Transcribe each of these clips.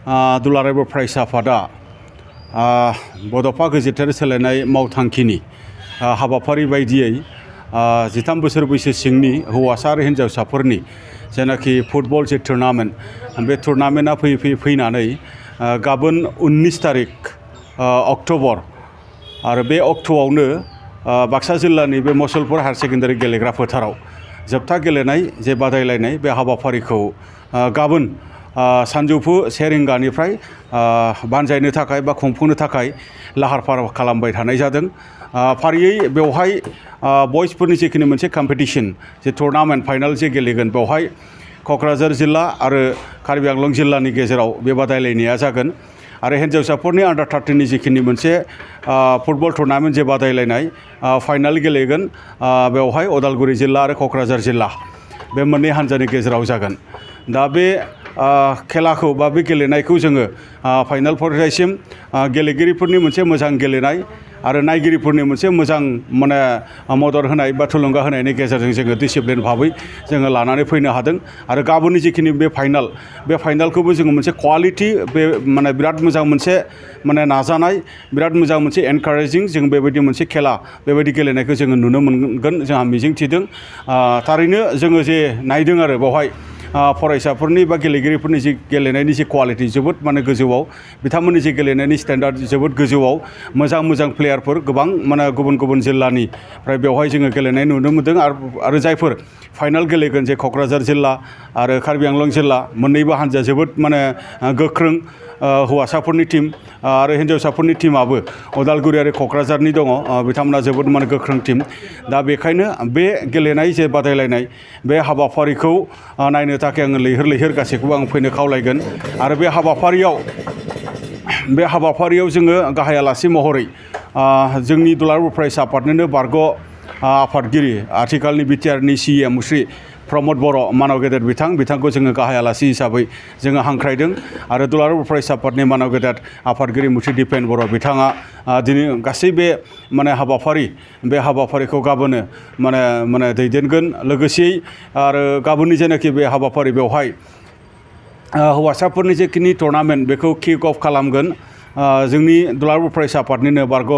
दुलाराय बर' फरायसा आफादा बड'फा गेजेटारि सोलायनाय मावथांखिनि हाबाफारि बायदियै 13 बोसोर बैसो सिंनि हौवासा आरो हिन्जावसाफोरनि जेनाखि फुटबल जे टुर्नामेन्ट बे टुर्नामेन्टआ फैनानै गाबोन 19 तारिख अक्ट'बर आरो बे अक्ट'आवनो बाक्सा जिल्लानि बे मुसलपुर हायार सेकेन्डारि गेलेग्रा फोथाराव जोबथा गेलेनाय जे बादायलायनाय बे हाबाफारिखौ गाबोन सानजौफु 1 रिंगानिफ्राय बानजायनो थाखाय बा खुंफुंनो थाखाय लाहार फाहार खालामबाय थानाय जादों। फारियै बेवहाय बयसफोरनि जिखिनि मोनसे कम्पिटिशन जे टुर्नामेन्ट फाइनाल जे गेलेगोन बेवहाय क'क्राझार जिल्ला आरो कार्बि आंलं जिल्लानि गेजेराव बे बादायलायनाया जागोन आरो हिन्जावसाफोरनि आन्डार 13 नि जिखिनि मोनसे फुटबल टुर्नामेन्ट जे बादायलायनाय फाइनाल गेलेगोन बेवहाय उदालगुरि जिल्ला आरो क'क्राझार जिल्ला बे मोननै हान्जानि गेजेराव जागोन। दा बे खेलाखौ बा बे गेलेनायखौ जोङो फाइनाल पर्यायसिम गेलेगिरिफोरनि मोनसे मोजां गेलेनाय आरो नायगिरिफोरनि मोनसे मोजां मदद होनाय बा थुलुंगा होनायनि गेजेरजों जोङो डिसिप्लिन भाबै जोङो लानानै फैनो हादों आरो गाबोननि जिखिनि बे फाइनालखौबो जोङो मोनसे क्वालिटि बे बिराद मोजां मोनसे नाजानाय बिराद मोजां मोनसे एनकारेजिं जों बेबायदि मोनसे खेला बेबायदि गेलेनायखौ जोङो नुनो मोनगोन जोंहा मिजिं थिदों। थारैनो जोङो जे नायदों आरो बेवहाय फरायसाफोरनि बा गेलेगिरिफोरनि जि गेलेनायनि जि क्वालिटि जोबोद गोजौआव बिथांमोननि जि गेलेनायनि स्टेन्डार्ड जोबोद गोजौआव मोजां प्लेयारफोर गोबां गुबुन गुबुन जिल्लानिफ्राय बेवहाय जोङो गेलेनाय नुनो मोनदों आरो जायफोर फाइनाल गेलेगोन जे क'क्राझार जिल्ला आरो कार्बि आंलं जिल्ला मोननैबो हान्जाया जोबोद गोख्रों हौवासाफोरनि टीम आरो हिन्जावसाफोरनि टीमाबो उदालगुरि आरो क'क्राझारनि दङ बिथांमोना जोबोद गोख्रों टीम। दा बेखायनो बे गेलेनाय जे बादायलायनाय बे हाबाफारिखौ नायनो थाखाय आङो लैहोर गासैखौबो आं फैनो खावलायगोन आरो बे हाबाफारियाव जोङो गाहाय आलासि महरै जोंनि दुलाराय बर' फरायसा आफादनिनो बारग' आफादगिरि आथिखालनि बिटिआरनि CEM मुस्रि प्रमद बर' मानव गेदेर बिथांखौ जोङो गाहाय आलासि हिसाबै जोङो हांख्रायदों आरो दुलाराय बर' फरायसा आफादनि मानव गेदेर आफादगिरि मुस्रि दिपेन बर' बिथाङा दिनै गासै बे बे हाबाफारिखौ गाबोनो दैदेनगोन। लोगोसेयै आरो गाबोननि जेनाखि बे हाबाफारि बेवहाय हौवासाफोरनि जेखिनि टुर्नामेन्ट बेखौ किक अफ खालामगोन जोंनि दुलाराय बर' फरायसा आफादनिनो बारग'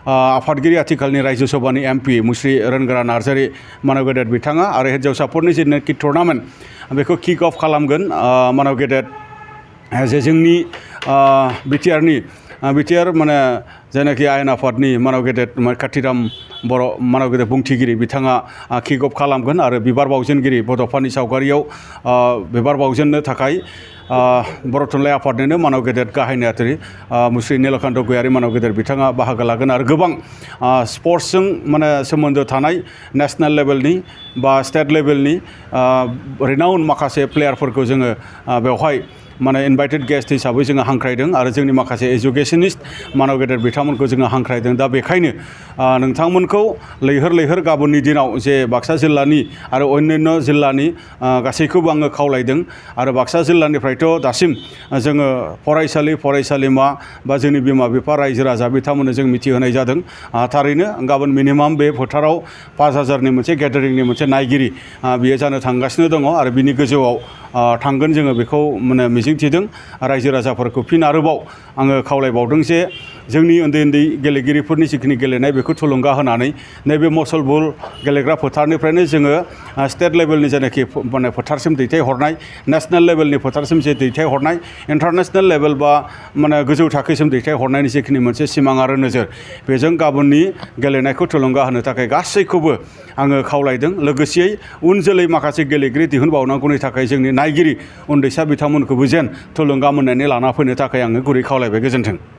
आफादगिरि आथिखालनि रायजो सभानि MP मुस्रि रोनगोरा नार्जारि मानव गेदेर बिथाङा आरो हिन्जावसाफोरनि जेनाखि टुर्नामेन्ट बेखौ किक अफ खालामगोन मानव गेदेर जे जोंनि बिटिआर जायनाखि आयेन आफादनि मानव गेदेर काथिराम बर' मानव गेदेर बुंथिगिरि बिथाङा किक अफ खालामगोन आरो बिबार बावजेनगिरि बड'फानि सावगारियाव बिबार बावजेननो थाखाय बर' थुनलाइ आफादनिनो मानव गेदेर गाहाय नेहाथारि मुस्रि नीलकान्त गयारि मानव गेदेर बिथाङा बाहागो लागोन आरो गोबां स्पर्ट्सजों सोमोन्दो थानाय नेसनेल लेभेलनि बा स्टेट लेभेलनि रिनाउन माखासे प्लेयारफोरखौ जोङो बेवहाय इनभाइटेड गेस्ट हिसाबै जोङो हांख्रायदों आरो जोंनि माखासे एजुकेशनिस्ट मानव गेदेर बिथांमोनखौ जोङो हांख्रायदों। दा बेखायनो नोंथांमोनखौ लैहोर गाबोननि दिनाव जे बाक्सा जिल्लानि आरो अन्यान्य जिल्लानि गासैखौबो आङो खावलायदों आरो बाक्सा जिल्लानिफ्रायथ' दासिम जोङो फरायसालिमा बा जोंनि बिमा बिफा रायजो राजा बिथांमोननो जों मिथिहोनाय जादों। थारैनो गाबोन मिनिमाम बे फोथाराव 5000नि मोनसे गेदारिंनि मोनसे नायगिरि बियो जानो थांगासिनो दङ आरो बिनि गोजौआव थांगोन जोङो बेखौ मिजिं थिदों। रायजो राजाफोरखौ फिन आरोबाव आङो खावलायबावदों जे जोंनि उन्दै गेलेगिरिफोरनि जिखिनि गेलेनाय बेखौ थुलुंगा होनानै नैबे मुसलपुर गेलेग्रा फोथारनिफ्रायनो जोङो स्टेट लेभेलनि जेनाखि फोथारसिम दैथायहरनाय नेसनेल लेभेलनि फोथारसिम जे दैथायहरनाय इन्टारनेसनेल लेभेल बा गोजौ थाखोसिम दैथायहरनायनि जिखिनि मोनसे सिमां आरो नोजोर बेजों गाबोननि गेलेनायखौ थुलुंगा होनो थाखाय गासैखौबो आङो खावलायदों। लोगोसेयै उन जोलै माखासे गेलेगिरि दिहुनबावनांगौनि थाखाय जोंनि नायगिरि उन्दैसा बिथांमोनखौबो जेन थुलुंगा मोननानै लाना फैनो थाखाय आङो गुरै खावलायबाय। गोजोन्थों।